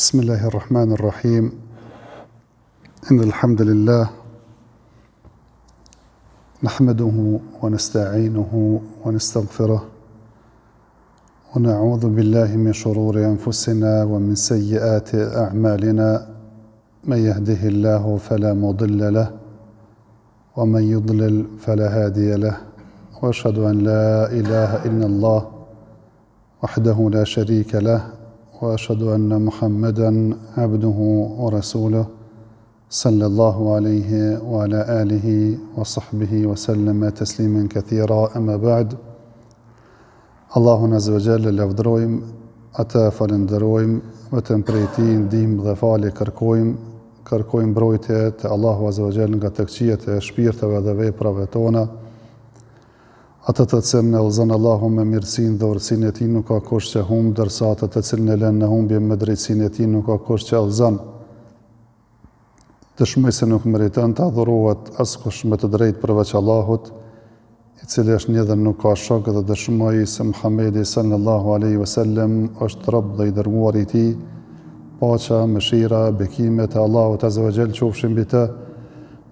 بسم الله الرحمن الرحيم إن الحمد لله نحمده ونستعينه ونستغفره ونعوذ بالله من شرور أنفسنا ومن سيئات أعمالنا من يهده الله فلا مضل له ومن يضلل فلا هادي له واشهد ان لا اله الا الله وحده لا شريك له واشهد ان محمدا عبده ورسوله صلى الله عليه وعلى اله وصحبه وسلم تسليما كثيرا اما بعد Allahun Azza wa Jall e lavdërojmë, atë e falënderojmë, vetëm prej tij ndihmë dhe falje kërkojmë, kërkojmë mbrojtje te Allahu Azza wa Jall nga të këqijat e shpirtave dhe veprave tona. Atë të cilin e udhëzon Allahu me mirësinë dhe urtësinë e tij nuk ka kush që humb, ndërsa atë të cilin e lën në humbje me drejtësinë e tij nuk ka kush që udhëzon. Dëshmoj se nuk meriton të adhurohet askush me të drejtë përveç Allahut, i cili është një dhe nuk ka shok dhe dëshmoj se Muhamedi sallallahu alaihi wasallam është rob dhe i dërguar i tij. Paqa, mëshira, bekimet e Allahut azza wa jall qofshin mbi të,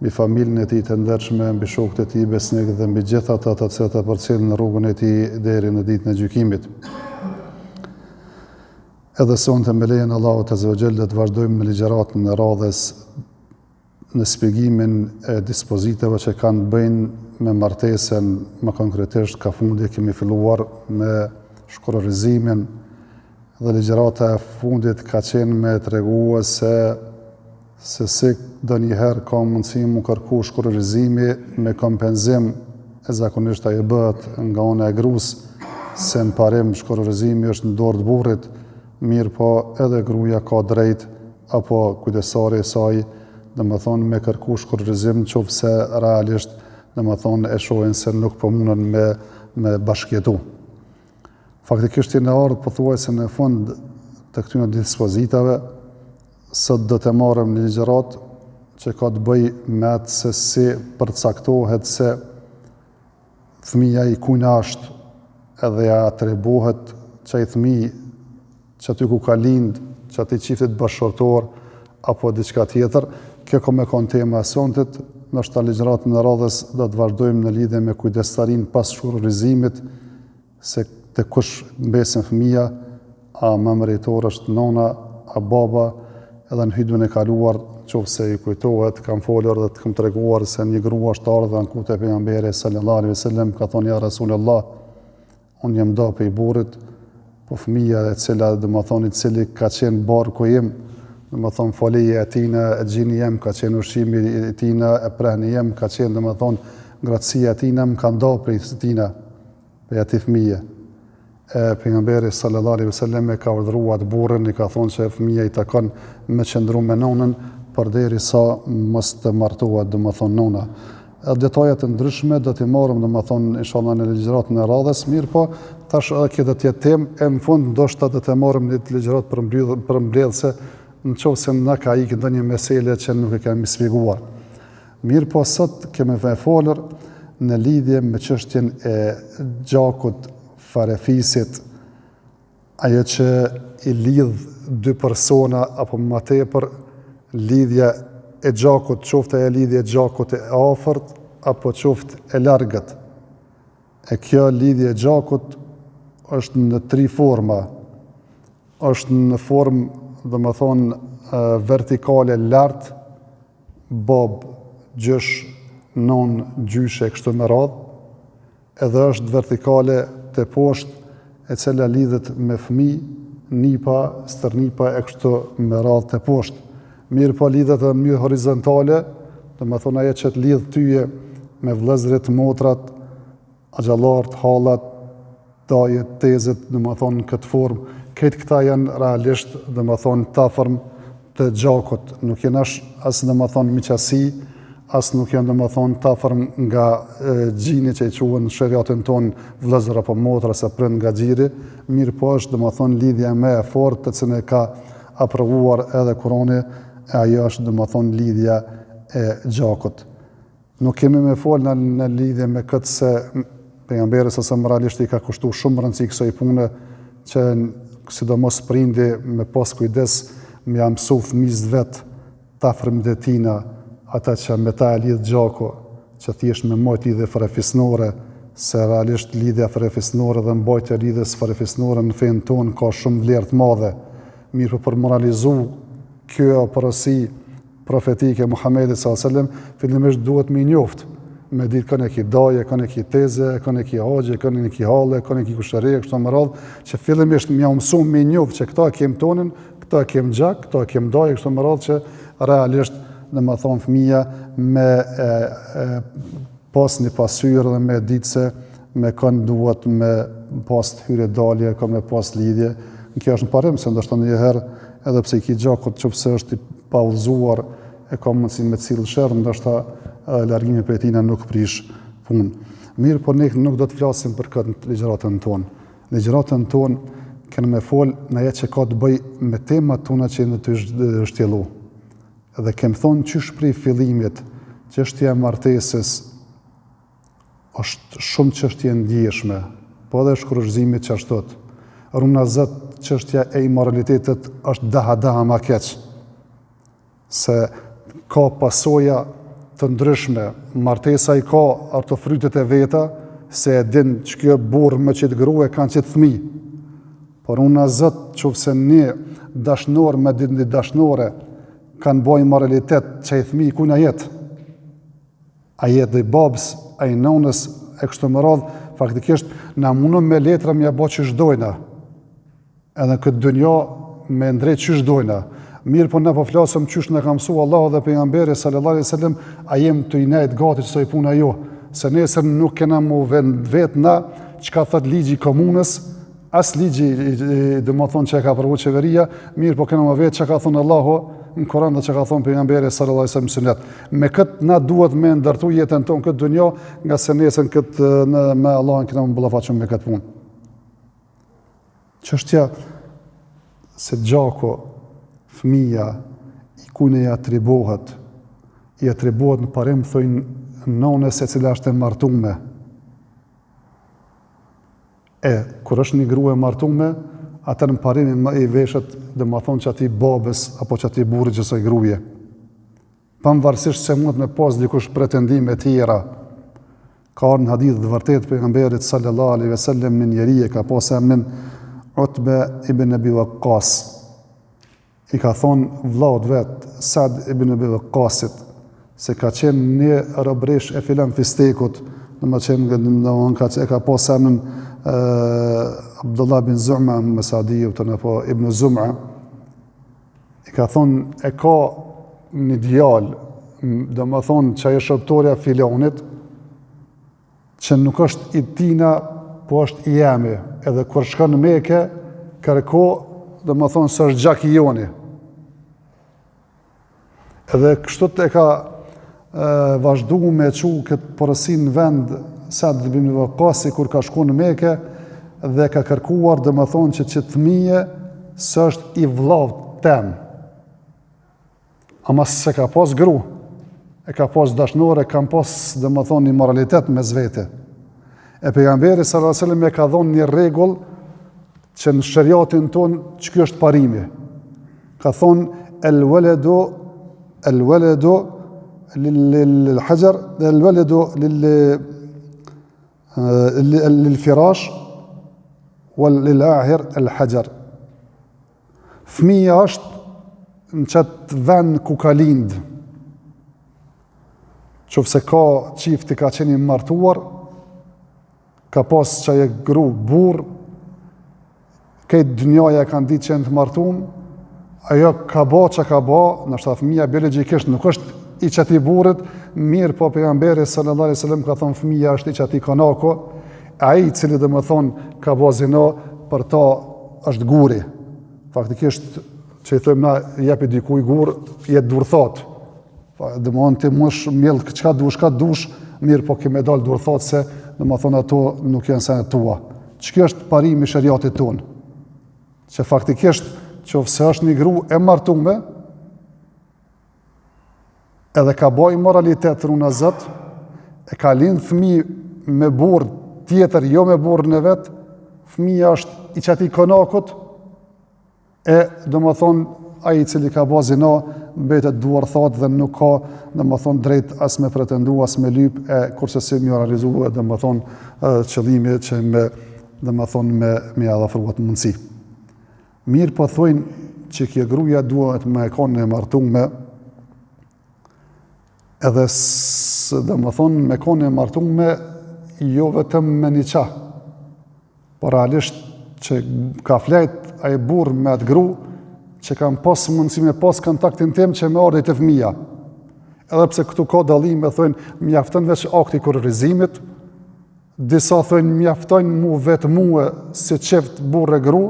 mbi familjen e tij të ndershme, mbi shokët e tij besnikë dhe mbi gjithë ata të cilët e përcjellin rrugën e tij deri në ditën e gjykimit. Edhe sonte me lejen e Allahut Azza wa Jall do të vazhdojmë në ligjëratën e radhës në shpjegimin e dispozitave që kanë të bëjnë me martesën, më konkretisht ka fundi kemi filluar me shkurorëzimin dhe ligjërata e fundit ka qenë me tregue se se si ndonjëherë ka mundësi mu kërku shkurorëzimi me kompenzim e zakonisht ajo bëhet nga ana e grus, se në parim shkurorëzimi është në dorë të burrit, mirëpo edhe gruja ka drejt apo kujdesari i saj, domethonë me kërku shkurorëzim në qoftë se realisht domethonë e shohin se nuk po munden me, me bashkëjetu. Faktikisht jena ardhë pothuajse në fund të këtyre dispozitave, Sot do të marrim një ligjëratë që ka të bëjë me atë se si përcaktohet se fëmija i kujna është edhe ja atribuohet qaj fëmijë që aty ku ka lind, që atij çiftit bashkëshortor apo diçka tjetër. Kjo ka me konë tema e sontit, ndoshta ligjëratën e radhës do të vazhdojmë në lidhje me kujdestarinë pas shkurorëzimit, se te kush mbesin fëmija, a më meritor është nona, a baba, edhe në hutben e kaluar, qoftë se ju kujtohet, kam folur dhe të kam treguar se një grua është ardhur dhe anku te pejgamberi sallallahu alaihi wasallam, ka thonë ja Rasulullah, unë jam nda prej burrit, po fëmija e cila, domethonë, i cili ka qenë barku im, domethonë, foleja e tina, e gjini jem, ka qenë ushqimi i tina, e prehni jem, ka qenë, domethonë, ngrohtësia e tina, më ka nda prej tina, prej atij fëmije. E pejgamberi sallallahu alaihi wasallam e ka urdhëruar atë burrin, i ka thonë se fëmija i takon me qëndru me nonën përderisa mos të martohet, domethonë nona. E detaje të ndryshme do t'i marrim, domethonë, inshallah në ligjëratën e radhës, mirëpo, tash edhe kjo do të jetë temë, e në fund ndoshta do të marrim një ligjëratë përmbledhëse, në qoftë se na ka ikë ndonjë mesele që nuk e kemi shpjeguar. Mirëpo sot kemi me folur në lidhje me çështjen e gjakut farefisit, ajo që i lidh dy persona apo më tepër lidhja e gjakut, qoftë ajo lidhje e gjakut e afërt apo qoftë e largët. E kjo lidhje e gjakut është në tri forma. Është në formë, domethonë, vertikale lart, babë, gjysh, nonë, gjyshe e kështu me radhë, edhe është vertikale te poshtë e cila lidhet me fëmijë, nipa, stërnipa e kështu me radhë te poshtë. Mirëpo lidhet edhe në mënyrë horizontale, domethonë ajo që të lidh tyje me vëllezërit, motrat, Axhallarët, hallat, dajet, tezet, domethonë në këtë formë, krejt këta janë realisht, domethonë, të afërm të gjakut, nuk janë as, as domethonë, miqasi, as nuk janë, domethonë, të afërm nga gjini që i quhen në sheriatin tonë vëllezër apo motra se prind nga gjiri, mirëpo është, domethonë, lidhja më e fortë të cilën e ka aprovuar edhe Kurani, e ajo është, domethonë, lidhja e gjakut. Nuk kemi me fol në, në lidhje me këtë se pejgamberi alejhi selam realisht i ka kushtu shumë rëndësi kësaj pune që sidomos prindi me pas kujdes. me ja mësu fëmisë vet, t'afërmit e tina, ata që me ta e lidh gjaku, që thjesht me mbajt lidhje farefisnore, se realisht lidhja farefisnore dhe mbajtja e lidhjes farefisnore në fenë tonë ka shumë vlerë të madhe. Mirëpo për m'u realizu kjo porosi profetike e Muhamedit sallallahu alaihi wasallam, fillimisht duhet me i njoft, me ditë kënd e ki daje, kënd e ki teze, kënd e ki axhë, kënd e ki halle, kënd e ki kushëri, kështu me radhë, që fillimisht me jau mësu me i njoft që këta e kem tonin, këta e kem gjak, këta e kem daje, kështu me radhë që realisht, domethonë fëmija me e, e, pas një pasqyrë dhe me ditë se me kënd duhet me pas hyrje dalje, kënd me pas lidhje. Kjo është në parim, se ndoshta ndonjëherë, edhe pse i ki gjakut, qoftë se është i paudhëzuar, e ka mundësi me sjellë sherr, ndoshta edhe largimi prej tina nuk prish punë. Mirëpo ne nuk do të flasim për këtë ligjëratën tonë. Ligjëratën tonë kena me fol në atë që ka të bëjë me temat tona që jemi tu shtjellu. Dhe kem thonë qysh prej fillimit, çështja e martesës është shumë çështje e ndjeshme, po edhe shkurorëzimit qashtu. Runa Zot, çështja e imoralitetit është daha daha ma keq. Se ka pasoja të ndryshme, martesa i ka ato frytet e veta, se e din që kjo burrë me qit grue kanë qit fëmi. Por runa Zot, qoftë se një dashnor me një dashnore kanë bo imoralitet qaj fëmi kujna jet. A jet dhe i babës, a i nonës, e kështu me radhë, faktikisht, na mundëm me letra me ja bo qysh dojna. Edhe në këtë dynja me ndreq qysh dojna. Mirëpo ne po flasëm qysh na ka mësu Allahu dhe pejgamberi sallallahu alaihi wasallam, a jem tu i nejt gati qësaj pune a jo. Se nesër nuk kena mu vet na çka thot ligji i komunës, as ligji, domethonë që e ka aprovu qeveria, mirëpo kena me vet çka ka thonë Allahu në Kur'an dhe çka ka thonë pejgamberi sallallahu alaihi wasallam sunet. Me këtë na duhet me ndërtu jetën tonë këtë dynja, ngase nesër këtë në me Allahun kena me ballafaqu me këtë punë. Çështja se gjaku, fëmija, i kujna i atribohet, i atribohet në parim, thojnë nonës e cila është e martume. E, kur është një grua e martume, atëherë në parim i veshet, domethonë qatij babës, apo qatij burrit qësaj gruje. Pavarësisht se mund me pas dikush pretendime tjera, ka ardhur në hadith të vërtetë pejgamberit sallallahu alaihi wasallam një njeri e ka pas emrin Utbe ibn Abi Waqqas. I ka thonë vllaut vet Sad ibn Abi Waqqasit se ka qenë një robresh e filan fistekut, domethënë domethënë ka e ka pas emrin Abdullah bin Zuma, me sa di apo Ibn Zuma. I ka thonë, e ka një djalë, domethonë që ajo shërbëtorja e filonit, që nuk është i tina, po është i jemi, edhe kur shkon në Meke, kërko, domethonë, se është gjak i joni. Edhe kështu e ka vazhdu me çu këtë porosi në vend Sad ibn Vakasi kur ka shku në Meke dhe ka kërkuar domethonë që qët fëmije se është i vllavt tem. Ama s'e ka pas gru, e ka pas dashnore, kanë pas domethonë imoralitet mes vete. E pejgamberi sallallahu alajhi wasallam e ka dhonë një rregull që në sheriatin tonë që kjo është parimi. Ka thonë el weledu el weledu lil hajar el weledu lil lil firash wal lil ahir el hajar. Fëmija është në qatë vend ku ka lind. Qoftë se ka çifti ka qenë i martuar, ka pas qajo gru burrë, krejt dynjaja e kanë ditë që janë të martum, ajo ka ba çka ka ba, ndoshta fëmija biologjikisht nuk është i qatij burrit, mirëpo pejgamberi sallallahu alaihi wasallam ka thonë fëmija është i qatij konaku, ai i cili domethonë ka ba zina, për ta është guri. Faktikisht, që i thojmë na, jepi dikuj gur, jet durthatë. Pa, domethonë, ti mush mjell çka dush, çka dush, mirëpo ke me dalë durthatë se, domethonë, ato nuk janë senet tua. Që kjo është parimi i sheriatit tonë? Që faktikisht, qoftë se është një gru e martume, edhe ka bo imoralitet runa Zot, e ka lind fëmi me burrë tjetër, jo me burrin e vet, fëmija është i qatij konakut, e domethonë, ai i cili ka ba zina, mbetet duarthatë dhe nuk ka, domethonë, drejt as me pretendu, as me lyp, e kurrsesi me realizu, domethonë, qëllimi që me, domethonë, me, me ia afru atë mundësi. Mirëpo thojnë që kjo gruja duhet me konë e martume, edhe domethonë me konë e martume jo vetëm me niqah, por realisht që ka flejt ai burrë me atë gru, që kanë pas mundësi me pas kontakt intim që me ardh te fëmija. Edhe pse këtu ka dallime, thojnë, mjafton veç akti i kurorëzimit, Disa thojnë mjafton mu vetmue si çift burrë e gru,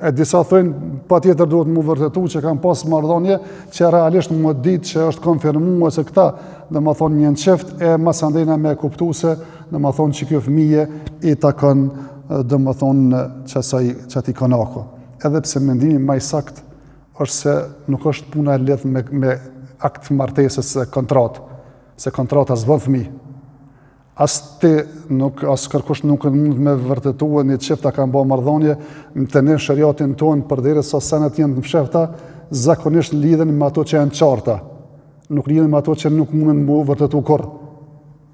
e disa thojnë patjetër duhet mu vërtetu që kanë pas marrëdhënie që realisht mu ditë që është konfirmue se këta, domethonë janë çift e masandejna me kuptu se domethonë që kjo fëmije i takon domethonë qasaj qatij konaku. Edhe pse mendimi ma i saktë është se nuk është puna e lidhë me, me akt martesës se kontratë, se kontrata s'bën fëmijë. As ti nuk, as kërkush nuk mund me vërtetue një çift a kanë ba marrëdhënie, te ne sheriatin tonë përderisa senet janë të mshefta, zakonisht lidhen me ato që janë qarta. Nuk lidhen me ato që nuk mundën mu vërtetu kurrë.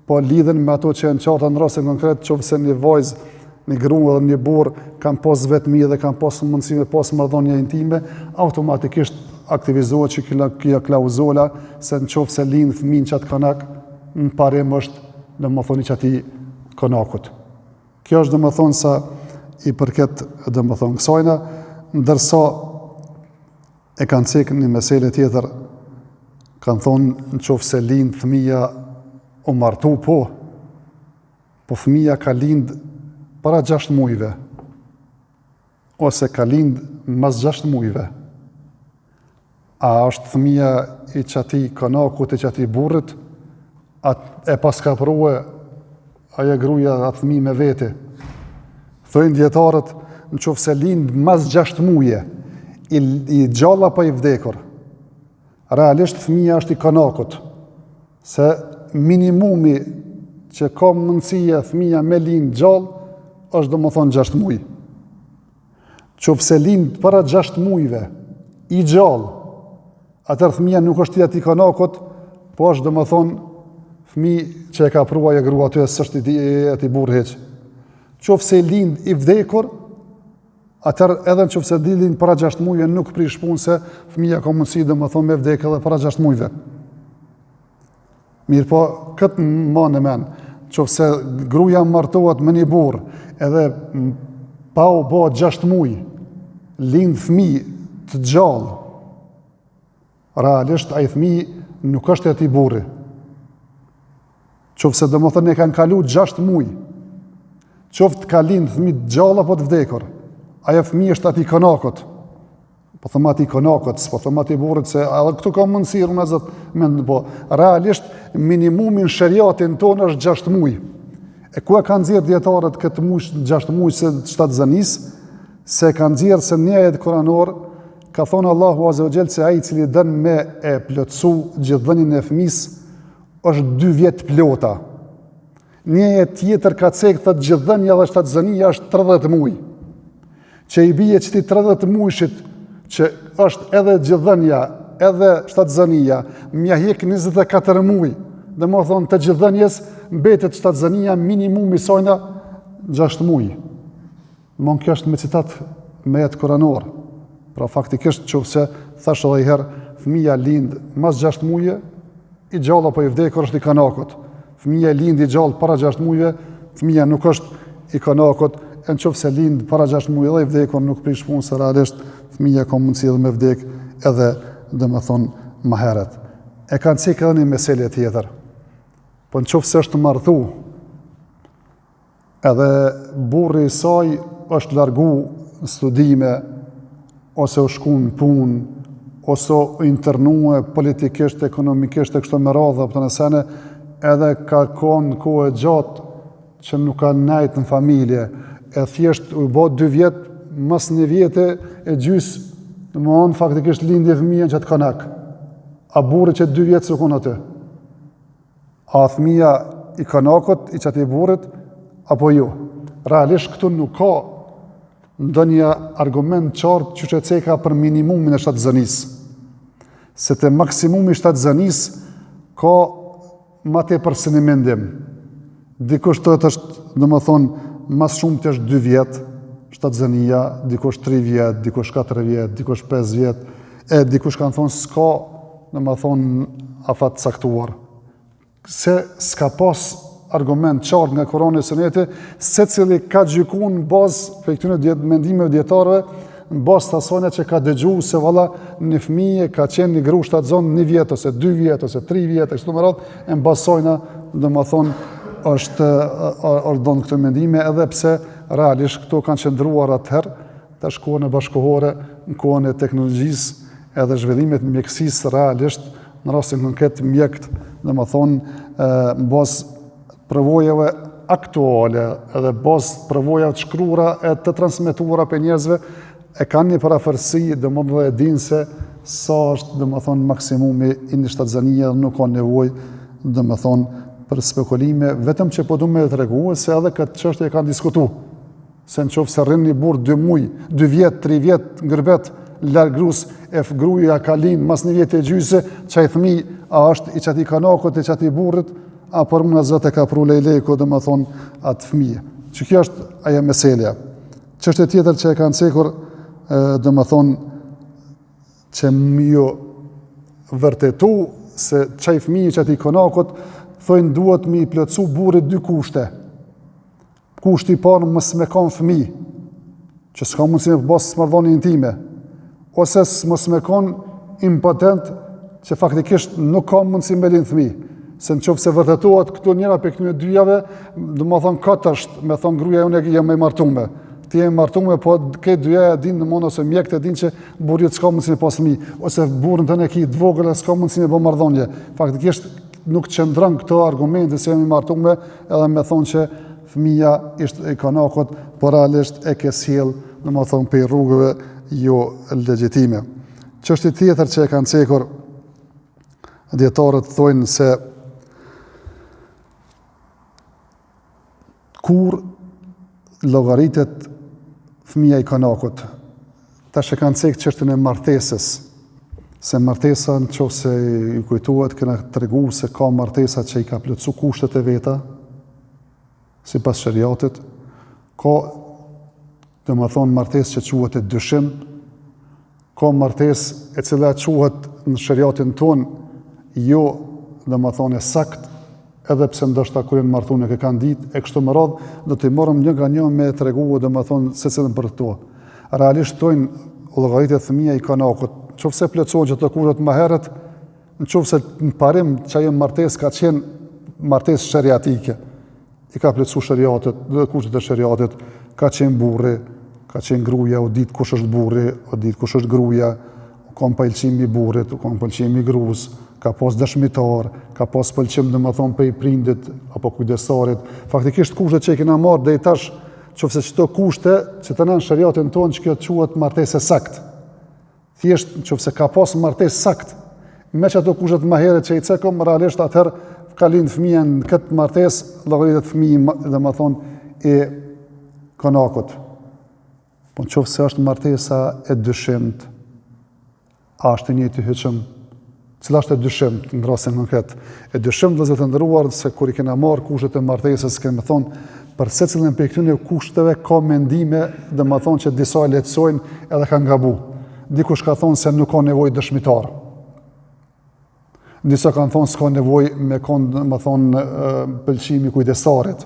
Po lidhen me ato që janë qarta në rastin konkret, qoftë se një vajzë, një grua dhe një burrë kanë pas vetmi dhe kanë pas mundësi me pas marrëdhënie intime, automatikisht aktivizohet që kjo klauzola se në qoftë se lind fëmijë në qatë konak, në parim është domethonë i qatij konakut. Kjo është domethonë sa i përket domethonë kësajna, ndërsa e kanë cekë një mesele tjetër, kanë thonë në qoftë se lind fëmija u martu, po, po fëmija ka lind para 6 mujve, ose ka lind mas 6 mujve, a është fëmija i qatij konakut, i qatij burrit, a e paska prue ajo gruja atë fëmi me vete. Thojnë dijetarët, në qoftë se lind mas 6 muje, i, i gjallë apo i vdekur, realisht fëmija është i konakut, se minimumi që ka mundësia fëmija me lind gjallë, është domethonë 6 muj. Qoftë se lind para 6 mujve, i gjallë, atëherë fëmija nuk është i atij konakut, po është domethonë fëmi që e ka pru ajo grua aty, s'është i atij burri hiç. Qoftë se lind i vdekur, atëherë edhe në qoftë se lind para 6 mujve, nuk prish punë se fëmija ka mundësi domethonë me vdekë edhe para 6 mujve. Mirëpo, këtë mane men, qoftë se gruja martohet me një burrë, edhe pa u bo 6 muj, lind fëmi të gjallë, realisht ai fëmi nuk është i atij burri. Qoftë se domethonë e kanë kalu 6 muj, qoftë ka lind fëmi të gjallë apo të vdekur, ajo fëmi është atij konakut. Po them atij konakut, s'po them atij burrit se edhe këtu ka mundësi runa Zot me po realisht minimumi në sheriatin tonë është 6 muaj. E ku e kanë nxjerr dijetarët këtë muj 6 muaj se shtatzënisë, se e kanë nxjerr se një ajet kuranor ka thonë Allahu Azza wa Jall se ai i cili don me e plotësu gjidhënien e fëmisë është 2 vjet plota. Një ajet tjetër ka cekë thotë gjidhënia dhe shtatzënia është 30 muaj. Që i bie që ti 30 mujshit që është edhe gjidhënia, edhe shtatzënia, me ia hjek 24 muaj. Domethonë të gjidhënies mbetet shtatzënia minimumi sajna 6 muaj. Mon kjo është me citat me ajet kuranor. Pra faktikisht qoftë se thash edhe një herë fëmija lind mas 6 mujve, i gjallë apo i vdekur është i konakut. Fëmija lind i gjallë para 6 mujve, fëmija nuk është i konakut, e në qoftë se lind para 6 mujve dhe i vdekur nuk prish punë se realisht fëmija ka mundësi edhe me vdek edhe domethonë më herët. E kanë cekë edhe një mesele tjetër. Po në qoftë se është martu, Edhe burri i saj është largu në studime, ose u shku në punë, ose u internue politikisht, ekonomikisht e kështu me radhë, apo të sene, edhe ka konë kohë e gjatë që nuk ka nejt në familje, e thjesht u bo dy vjet, mas një vjete e gjysë, domethonë faktikisht lindi fëmija në qatë konak. A burri që dy vjet s'u konë aty. A fëmija i konakut, i qatij burrit, apo jo? Realisht këtu nuk ka. ndonjë argument qartë qysh e ceka për minimumin e shtatzënisë. Se te maksimumi i shtatzënisë ka ma tepër se një mendim. Dikush thotë është, domethonë, ma s'shumti është 2 vjet, shtatzënia, dikush 3 vjet, dikush 4 vjet, dikush 5 vjet, e dikush kanë thonë s'ka, domethonë, afat caktuar. Se s'ka pas argument qartë nga Kurani e Suneti, secili ka gjyku në bazë prej këtyne djet, mendimeve dijetarëve, në bazë të asajna që ka dëgju se valla një fëmijë ka qenë një gru shtatzon një vjet ose dy vjet ose tri vjet e kështu me radhë, e në bazë sajna, domethonë, është është dhënë këto mendime edhe pse realisht këto kanë qëndruar atëherë, tash kohën e bashkëkohore, në kohën e teknologjisë edhe zhvillimit të mjekësisë realisht në rastin konkret mjekët, domethonë, në bazë përvojave aktuale edhe bazë përvojave të shkruara e të transmetuara prej njerëzve e kanë një përafërsi, domethonë dhe e dinë se sa është, domethonë, maksimumi i një shtatzënie dhe nuk ka nevojë, domethonë, për spekulime, vetëm që po du me tregu se edhe këtë çështje e kanë diskutu. Se në qoftë se rrin një burrë dy muj, dy vjet, tri vjet në gurbet, larg grus, e gruja ka lind mas një vjet e gjysë, qaj fëmi, a është i qatij konakut, i qatij burrit, a për më në Zot e ka pru lejleku, domethonë, atë fëmi. Që kjo është ajo meselja. Çështje tjetër që e kanë cekur, domethonë, që me ju vërtetu se qaj fëmi i qatij konakut, thojnë duhet me i plotësu burrit dy kushte. Kushti i parë mos me kon fëmijë, që s'ka mundësi me pas marrëdhënie intime, ose mos me kon impotent që faktikisht nuk ka mundësi me lind fëmijë. Se në qoftë se vërtetohet këtu njëra prej këtyre dyjave, domethonë kot është, me thonë gruaja unë jam e martume. Ti je martume, po këto dyja e dinë domethënë ose mjekët e dinë që burri s'ka mundësi me pas fëmijë, ose burrin tënd e ki të vogël s'ka mundësi me bë marrëdhënie. Faktikisht nuk qëndron këto argumente se jam i martume, edhe me thonë që fëmija është i konakut, por realisht e ke sjell, domethonë, prej rrugëve jo legjitime. Çështje tjetër që e kanë cekur, dijetarët thojnë se kur llogaritet fëmija i konakut, tash e kanë cek çështjen e martesës, se martesa në qoftë se ju kujtohet, kena tregu se ka martesa që i ka plotësu kushtet e veta, sipas sheriatit, ka, domethonë, martesë që quhet e dyshimtë, ka martesë e cila quhet në sheriatin tonë, jo, domethonë, e saktë, edhe pse ndoshta kur janë martu nuk e kanë ditë, e kështu me radhë, do t'i marrim një nga një me tregu, domethonë, secilën prej këto. Realisht thojnë, llogaritet fëmija i konakut, qoftë se plotësohen qëto kushtet më herët, në qoftë se në parim që ajo martesë ka qenë martesë sheriatike, i ka plotësu sheriatet dhe kushtet e sheriatit, ka qenë burri, ka qenë gruja, u ditë kush është burri, u ditë kush është gruja, u kon pëlqimi i burrit, u kon pëlqimi i grus, ka pas dëshmitar, ka pas pëlqim domethonë prej prindit apo kujdestarit. Faktikisht kushtet që i kena marrë deri tash, qoftë se qëto kushte që të në sheriatin tonë që kjo quhet martesë e saktë. Thjesht, në qoftë se ka pas martesë saktë, me qato kushtet më herët që i cekëm, realisht atëherë ka lind fëmija në këtë martesë, llogaritet fëmija, domethonë, i konakut. Po në qoftë se është martesa e dyshimtë, a është i njëjti hyqëm? Cila është e dyshimtë në rastin konkret? E dyshimtë vëllezër të nderuar se kur i kena marrë kushtet e martesës, kemi thonë, për secilën prej këtyne kushteve ka mendime, domethonë që disa e lehtësojnë edhe kanë gabu. Dikush ka thonë se nuk ka nevojë dëshmitar. Disa kanë thonë s'ka nevojë me konë, domethonë, pëlqimi i kujdestarit.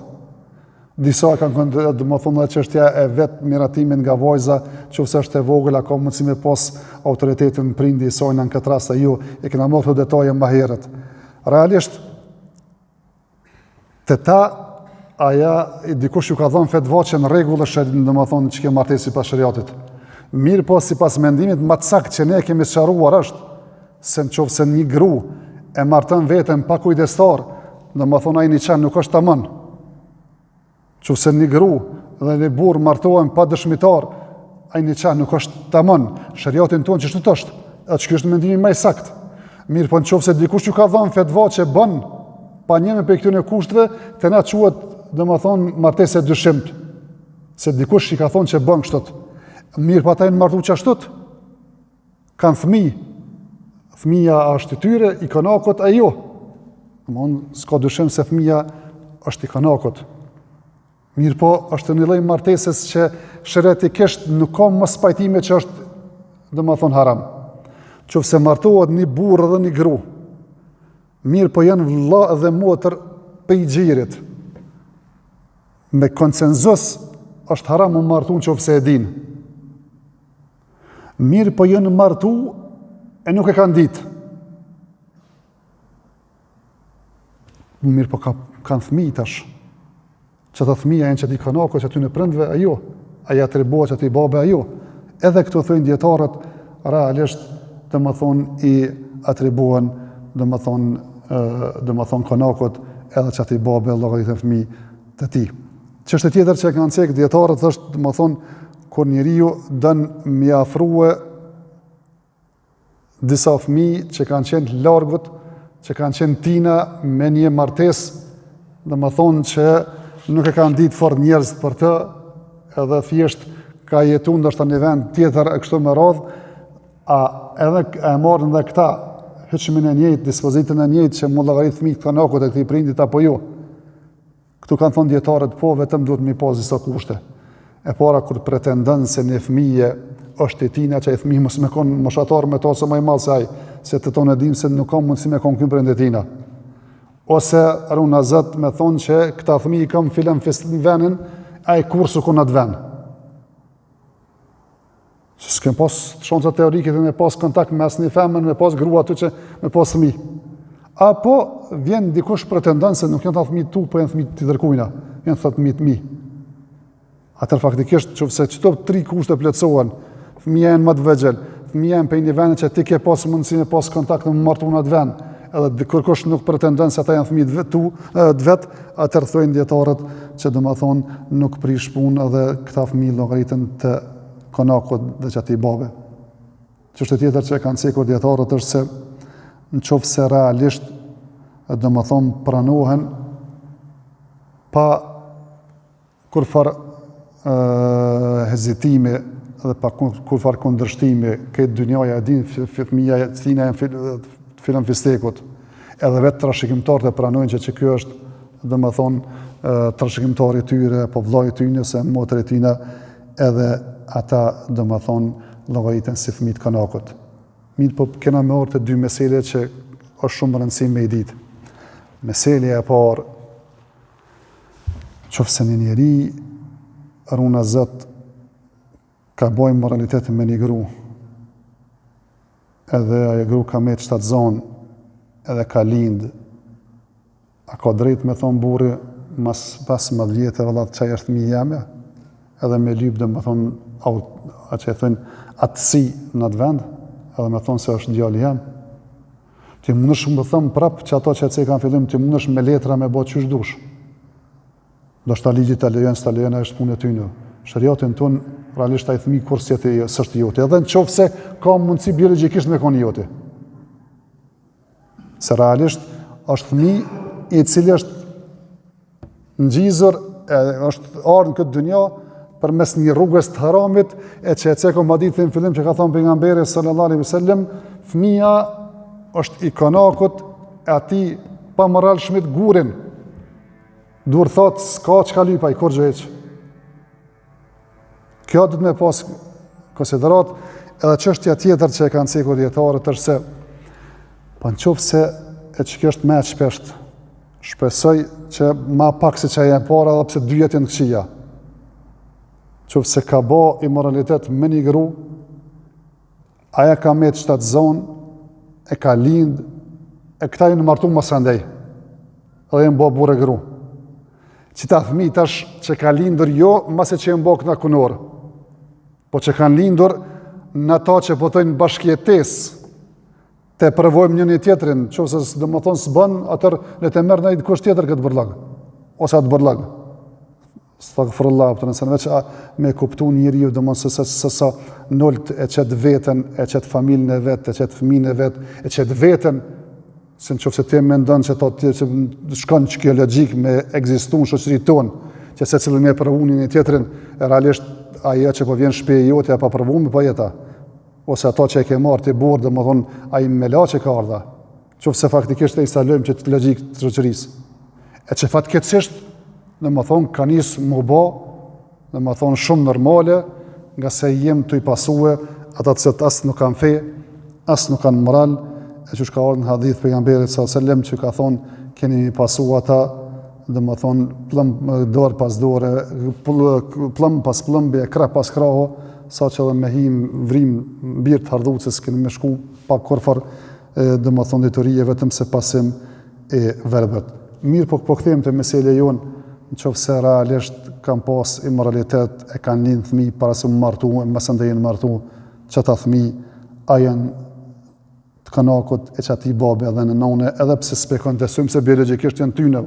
Disa kanë kënë, domethonë, dhe çështja e vetë miratimit nga vajza, qoftë se është e vogël, a ka mundësi me pas autoritetin prindi i saj në këtë rast, a jo, e kena marrë këto detaje më herët. Realisht, te ta, aja, dikush ju ka dhënë fetva që në rregull është, domethonë, që kjo martesë sipas sheriatit. Mirëpo, sipas mendimit më të saktë që ne kemi sqaruar është, se në qoftë se një gru e marton veten pa kujdestar, domethonë, ai niqah nuk është tamam. Qoftë se një gru dhe një burrë martohen pa dëshmitar, ai niqah nuk është tamam. Sheriatin tonë qështu është, edhe që është mendimi më i saktë. Mirëpo në qoftë se dikush ju ka dhënë fetva që bën, pa njërin prej këtyre kushteve, te na quhet, domethonë, martesë e dyshimtë. Se dikush i ka thonë që bën kështu. Mirëpo ata janë martu qashtut, kanë fëmi, fëmija është i tyre, i konakut, a jo. Domthon, s'ka dyshim se fëmija është i konakut. Mirëpo, është një lloj martesës që sheriatikisht nuk ka mospajtime që është, domethënë, haram. Qoftë se martohet një burrë dhe një gru, mirëpo janë vlla dhe motër pej gjirit. Me konsenzus është haram u martu në qoftë se e dinë. Mirëpo janë martu e nuk e kanë ditë. Mirëpo ka, kanë fëmijë tash. Qata fëmija janë qatij konakut, qatyne prindve, a jo. A i atribuohet qatij babe, a jo. Edhe këto thojnë dijetarët, realisht, domethonë, i atribuohen, domethonë, domethonë konakut, edhe qatij babe, llogariten fëmijë të tij. Çështje tjetër që e kanë cekë dijetarët është, domethonë, kur njeriu don me i afrue disa fëmijë që kanë qenë të largut, që kanë qenë tina me një martesë, domethonë që nuk e kanë ditë fort njerëzit për të, edhe thjesht ka jetu ndoshta në vend tjetër e kështu me radhë, a edhe e marrin dhe këta hyqmin e njëjtë, dispozitën e njëjtë që m'u llogarit fëmijë të konakut e këtij prindit apo jo. Këtu kanë thonë dijetarët, po vetëm duhet me i pas disa kushte. E para kur pretendon se një fëmijë është i tina, që ai fëmijë mos me kon moshatar me to ose më i madh se ai, se të tonë e dimë se nuk ka mundësi me kon ky prind i tina. Ose runa Zot me thonë që këta fëmijë i kam filan fis në venin, ai kurrë s'u kon n'atë ven. Se s'kem pas shansa teorike të me pas kontakt me asnjë femër, me pas grua aty që me pas fëmijë. Apo vjen dikush pretendon se nuk janë ata fëmijë tu, po janë fëmijë të tjetërkujna, janë thotë fëmijë të mi. Atëherë faktikisht, qoftë se qëto tri kushte plotësohen, fëmija janë më të vegjël, fëmija janë prej një vend që ti ke pas mundësi me pas kontakt me martu në atë vend, edhe kërkush nuk pretendon se ata janë fëmijë të tu, të vet, atëherë thonë dijetarët që domethonë nuk prish punë edhe këta fëmijë llogariten të konakut dhe qatij babe. Çështje tjetër që e kanë cekur dijetarët është se në qoftë se realisht domethonë pranohen pa kurrfarë hezitimi dhe pa kurrfarë kundërshtimi, krejt dynjaja e din fëmija e tina janë filan fistekut. Edhe vetë trashëgimtarët e pranojnë që që kjo është, domethonë, trashëgimtar i tyre, apo vllai i tyre, ose motër e tyre, edhe ata, domethonë, llogariten si fëmijë të konakut. Mirëpo, kena me ardhë te dy mesele që është shumë rëndësi me i ditë. Meselja e parë, qoftë se një njeri, runa Zot, ka bo imoralitet me një gru, edhe ajo gru ka met shtatzonë, edhe ka lind, a ka drejt me thonë burri, mas 15 vjetë, valla qaj është fëmijë jemi, edhe me lypë domethonë, a që e thonë, atësi në atë vend, edhe me thonë se është djali jem. Ti mundesh me thonë prapë që ato që e cekëm n'fillim, ti mundesh me letra me bo qysh dush. Ndoshta ligji ta lejon, s'ta lejon, është punë e tyne. Sheriatin tonë, realisht ai fëmijë kurrë s'jet s'është i joti. Edhe në qoftë se ka mundësi biologjikisht me konë i joti. Se realisht është fëmijë i cili është ngjizur, e, është ardhur në këtë dynja përmes një rrugës të haramit e që e cekëm hadithin në fillim që ka thonë pejgamberi sallallahu alaihi wasallam, fëmija është i konakut e atij pamoralshmit gurin. Dur thot, s'ka çka lyp ai, kurgjë hiç. Kjo duhet me pas konsideratë, edhe çështja tjetër që e kanë cekur dijetarët është se, po në qoftë se e që kjo është më e shpesht, shpresoj që ma pak se që e para edhe pse dyjet janë të këqija. Qoftë se ka bo imoralitet me një gru, Aja ka met shtatzon, e ka lind, e këta janë martu masandej, edhe janë bo burrë e gru. Qita fëmi tash që ka lindur jo, masi që janë bo këta kunorë, po që kanë lindur në ato që po thojnë bashkëjetesë, të provojmë njëni tjetrin, qoftë se domethonë s'bën, atëherë le të merr naj dikush tjetër këtë bërllog, ose atë bërllog. Stagfirullah, për nëse veç a, me kuptu njeriu, domethënë se se, se sa nult e qet veten, e qet familjen e vet, e qet fëmijën e vet, e qet veten, se në qoftë se ti mendon që to ti që shkon që kjo logjikë me ekzistu në shoqëri tonë, që secili me provu njëni tjetrin, e realisht. ajo që po vjen n'shpi jote e paprovume po jeta, ose ato që e ke marrë ti burrë, domethonë, ai melaqe ka ardhë, qoftë se faktikisht e instalojmë qët logjikë të shoqërisë. E që fatkeqësisht, domethonë, ka nisë m'u bo, domethonë, shumë normale, ngase jem tu i pasue, ata të cilët as nuk kanë fe, as nuk kanë moral, e qysh ka ardhë në hadith pejgamberit s.a.s. që ka thonë, keni me i pasu ata, domethonë, pëllëmbë dorë pas dore, pëllëmbë pas pëllëmbe, krah pas krahu, saqë edhe me hi n'vrimë, n'birë të hardhucës, keni me shku pa kurrfarë, domethonë diturie vetëm se pasim i verbët. Mirëpo po kthehem te meselja jonë, në qoftë se realisht kanë pas imoralitet e kanë lind fëmijë para se m'u martu e masandej janë martu, qata fëmijë a janë të konakut e qatij babe edhe nëne, edhe pse s'pe kontestojmë se biologjikisht janë tyne.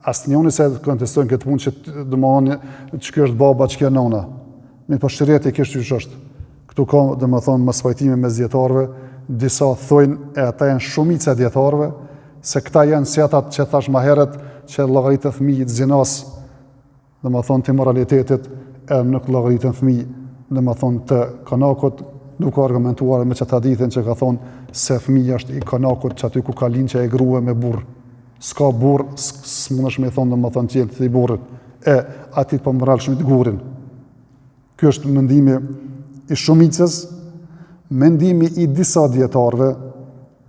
Asnjëni s'e kontestojnë këtë punë që domethonë që kjo është baba, që kjo nona. Mirëpo sheriatikisht qysh është. Këtu ka, domethonë, mospajtime mes dijetarëve, disa thojnë, e ata janë shumica e dijetarëve, se këta janë si ata që thash ma herët, që llogariten fëmijë të zinas, domethonë të imoralitetit, e nuk llogariten fëmijë, domethonë të konakut, duke argumentuar me qat hadithin që ka thonë se fëmija është i konakut qaty ku ka lind qajo grue me burrë. S'ka burrë, s'mundesh me i thonë, domethonë, tjetë të i burrit, e atij të pamoralshmit gurin. Ky është mendimi i shumicës, mendimi i disa dijetarëve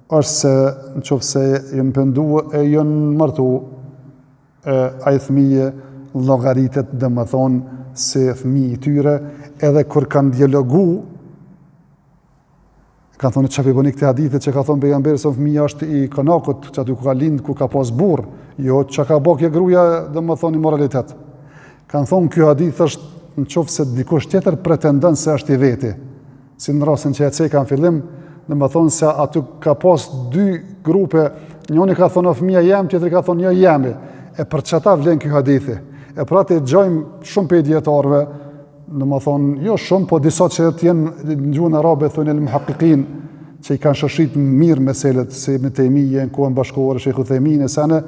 është se në qoftë se janë pendu e janë martu, e ai fëmijë llogaritet domethonë si fëmijë i tyre, edhe kur kanë dialogu, kanë thonë çka po bëni këtë hadithe që ka thonë pejgamberi se fëmija është i konakut, qaty ku ka lind, ku ka pas burr, jo çka ka bë kjo gruaja, domethonë imoralitet. Kanë thonë ky hadith është në qoftë se dikush tjetër pretendon se është i veti. Si në rastin që e ceka në fillim, domethonë se aty ka pas dy grupe, njëri ka thonë fëmija jem, tjetri ka thonë jo jemi. E për qata vlen ky hadithi. E pra të gjojmë shumë prej dijetarëve, Domethonë, jo shumë, po disa që të jenë në gjuhën arabe, thonë el muhakikin, që i kanë shoshit mirë meselet, si Ibn Tejmije, në kohën bashkëkohore, Shejh Uthejmini, e sene,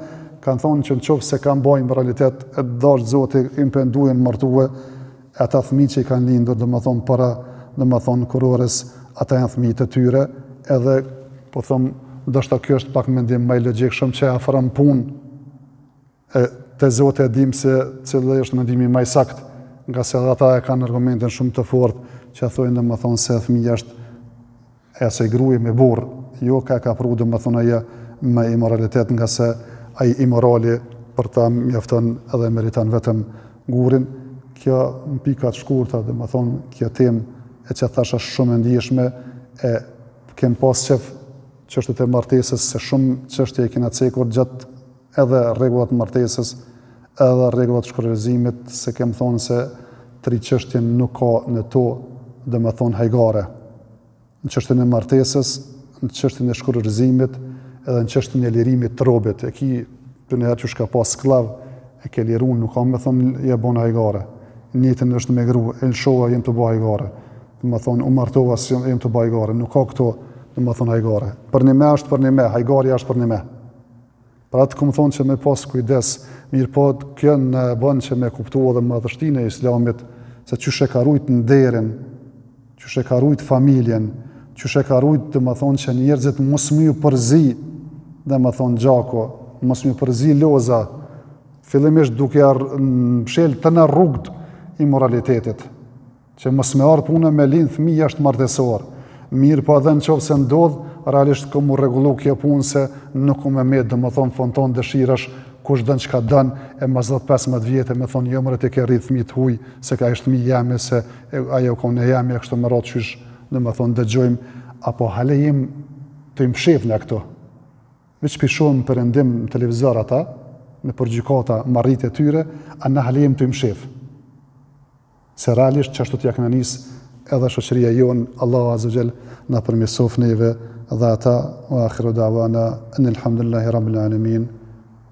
kanë thonë që në qoftë se kanë bo imoralitet, e dashtë Zoti, janë pendu, janë martue, e ata fëmi që i kanë lindur, domethonë, para, domethonë, kurorës, ata janë fëmi të tyre, edhe, po thom, ndoshta kjo është pak mendim më i logjikshëm që e afron punë, E te Zoti e dimë se cili është mendimi më i saktë, ngase edhe ata e kanë argumentin shumë të fortë që thonë domethonë se fëmija është e asaj gruje me burrë, jo ka ka pru domethonë ajo me imoralitet, ngase ai imorali për ta mjafton edhe meriton vetëm gurin. Kjo në pika të shkurta, domethonë, kjo temë e që thashë është shumë e ndjeshme, e kem pas qef çështjet e martesës, se shumë çështje i kena cekur gjatë edhe rregullat e martesës, edhe rregullat e shkurorëzimit, se kem thonë se tri çështje nuk ka në to, domethonë hajgare. Në çështjen e martesës, në çështjen e shkurorëzimit, edhe në çështjen e lirimit të robit. E ki ti njëherë qysh ka pas skllav, e ke liru, nuk ka me thonë je bon hajgare. Njëjtën është me gru, e lëshova jem tu bo hajgare. Domethonë, u martova si jem tu bo hajgare. Nuk ka këto, domethonë hajgare. Përnime është përnime, hajgarja është përnime. Për atë kom thonë që me pas kujdes, mirëpo kjo na e bën që me kuptu edhe madhështinë e islamit, se qysh e ka rujt nderin, qysh e ka rujt familjen, qysh e ka rujt, domethonë që njerëzit mos me ju përzi, domethonë gjaku, mos me ju përzi loza, fillimisht duke ia mshel tëna rrugët imoralitetit. Që mos me ardhë puna me lind fëmijë jashtëmartesor. Mirëpo edhe në qoftë se ndodh, realisht ka m'u rregullu kjo punë se nuk ka me met, domethonë fonton dëshirash, kush don çka don, e mas 10-15 vjetë me thonë jo more ti ke rrit fëmijë të huj, se ka është fëmijë jemi, se ajo ka në jemi, e kështu me radhë qysh, domethonë dëgjojmë, apo hale jem tu i mshef në këto. Veç p'i shohim në perëndim në televizor ata, nëpër gjykata marritë e tyre, a na hale jem tu i mshef. Se realisht qashtu t'ja kena nis edhe shoqëria jonë, Allahu Azza wa Jall na përmirësoftë neve dhe ata, wa akhiru da'wana anil hamdulillahi rabbil alamin,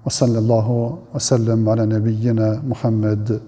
wa sallallahu wa sallam ala nabiyyina Muhammad.